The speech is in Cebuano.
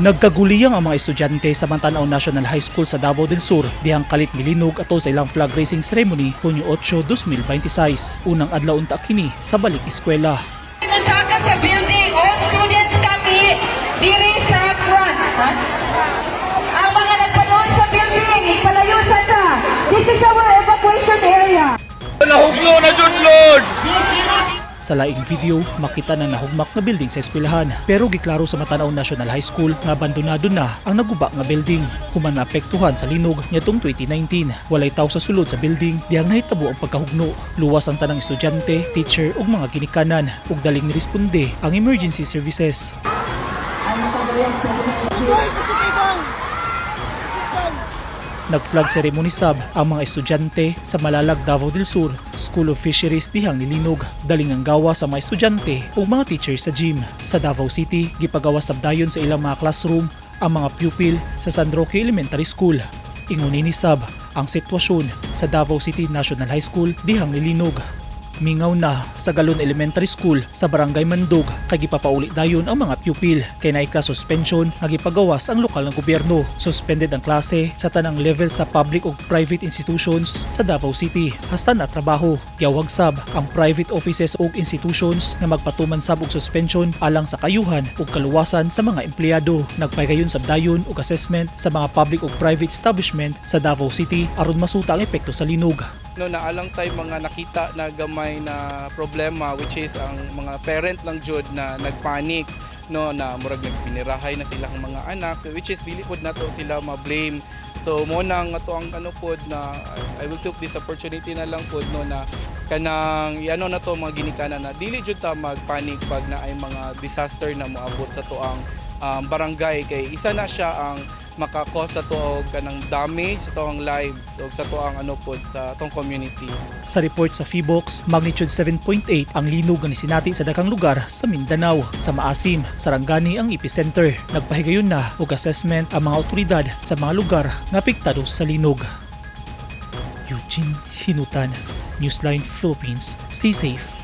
Nagkaguliyang ang mga estudyante sa Mantanao National High School sa Davao del Sur dihang kalit milinog ato sa ilang flag raising ceremony Hunyo 8, 2026. Unang adlaw unta kini sa balik eskwela. Musaka sa building, all students kami diri sa front. Ha? Ang mga nagpadoon sa building, ipalayo sa ta. This is our evacuation area. Nahugno na jud, Lord! Sa laing video, makita na nahugmak nga building sa eskwelahan. Pero giklaro sa Matanao National High School nga abandonado na ang naguba nga building. Human naapektuhan sa linog niadtong 2019. Walay tawo sa sulod sa building dihang nahitabo ang pagkahugno. Luwas ang tanang estudyante, teacher ug mga ginikanan ug daling niresponde ang emergency services. Nag-flag ceremony sab ang mga estudyante sa Malalag, Davao del Sur School of Fisheries dihang nilinog. Daling ang gawa sa mga estudyante ug mga teacher sa gym. Sa Davao City, gipagawas sab dayon sa ilang mga classroom ang mga pupil sa San Roque Elementary School. Ingon ni sab ang sitwasyon sa Davao City National High School dihang nilinog. Mingaw na sa Galon Elementary School sa Barangay Mandog kay gipapauli dayon ang mga pupil kay naay class suspension nga gipagawas ang lokal ng gobyerno. Suspended ang klase sa tanang level sa public ug private institutions sa Davao City hasta na trabaho. Giawhag sab ang private offices ug institutions nga magpatuman sab og suspension alang sa kayuhan ug kaluwasan sa mga empleyado. Nagpahigayon sab dayon og assessment sa mga public ug private establishment sa Davao City aron masuta ang epekto sa linog. No, naalang tay mga nakita na gamay na problema, which is ang mga parent lang jud na nagpanic, no, na murag nagpinirahay na silang mga anak, so which is dili pod nato sila ma-blame. So mo nang ato ang ano pod na I will take this opportunity na lang pod, no, na kanang iano na to mga ginikanan na dili jud ta magpanic pag naay mga disaster na moabot sa tuang barangay, kay isa na siya ang maka-cause sa to og kanang damage sa tuang lives o sa tuang ano pod sa atong community. Sa report sa Phivolcs, magnitude 7.8 ang linog nga nisinati sa daghang lugar sa Mindanao. Sa Maasim, Sarangani ang epicenter. Nagpahigayon na og assessment ang mga otoridad sa mga lugar nga apektado sa linog. Eugene Hinutan, Newsline Philippines. Stay safe.